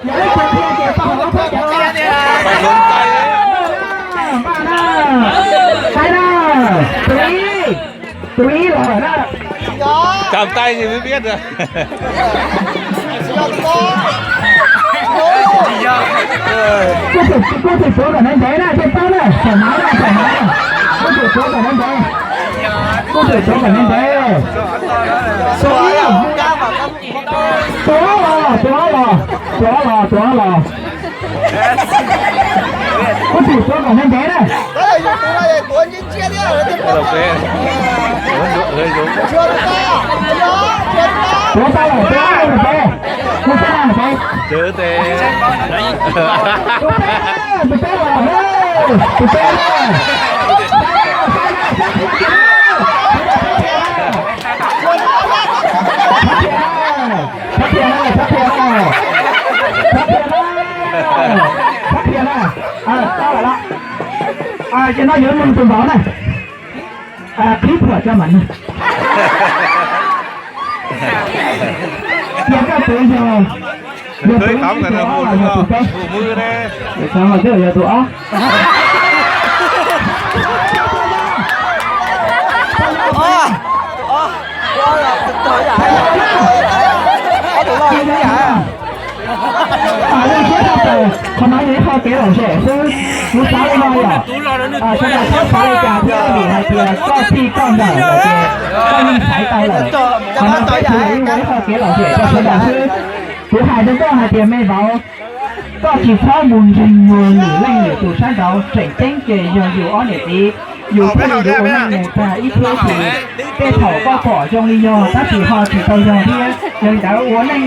Yog leej twg qhia ces tau ob peb cov. Npaj na, saib na, tus ib, tus ib los na. Kam tais ni me biab. Kuj thim suav kom ntev ntev na, tej paub na, txawm nav na, txawm nav na. Kuj thim suav kom ntev ntev. Kuj thim suav kom ntev ntev. Tus ib, tus ob los, tus ob los, tus ob los, tus ob los. Kuj thim suav kom ntev ntev na. Tuav tau lawm, tuav tau lawm peb. Kuj tau lawm peb. Tus peb, tus peb los, tus peb los. Thab qhia na, thab qhia na, thab qhia na, thab qhia na. Tau lawm los. Ces no yuav nug tus vauv na. Qhib phuam tso mam nug. Yog koj tus yog, yog tus ib, tus ob los yog tus peb? Yog tus ob. Leej siab tau tawm, qhov no yog ib qho kev lom zem xwb, kuv xav li no yom. Sawv daws txhob xav li cas thiab, vim hais tias koj txij koj nkawm lawm ces koj yeej xaiv tau lawm. Qhov no peb tsuas yog ib ua ib qho kev lom zem rau sawv daws xwb. Kuv hais rau koj hais tias me vauv, koj tsis txhob mus ntseeg nyuag lwm leej lwm tus sab nraud, tseem ceeb ces yog yus ob niam txiv, yus thiaj li yuav ua neej nyoog tag ib thiab ces tej thaum koj pom zoo li yog tab sis ho tsis tau yog thiab. Yog li ntawd ua neej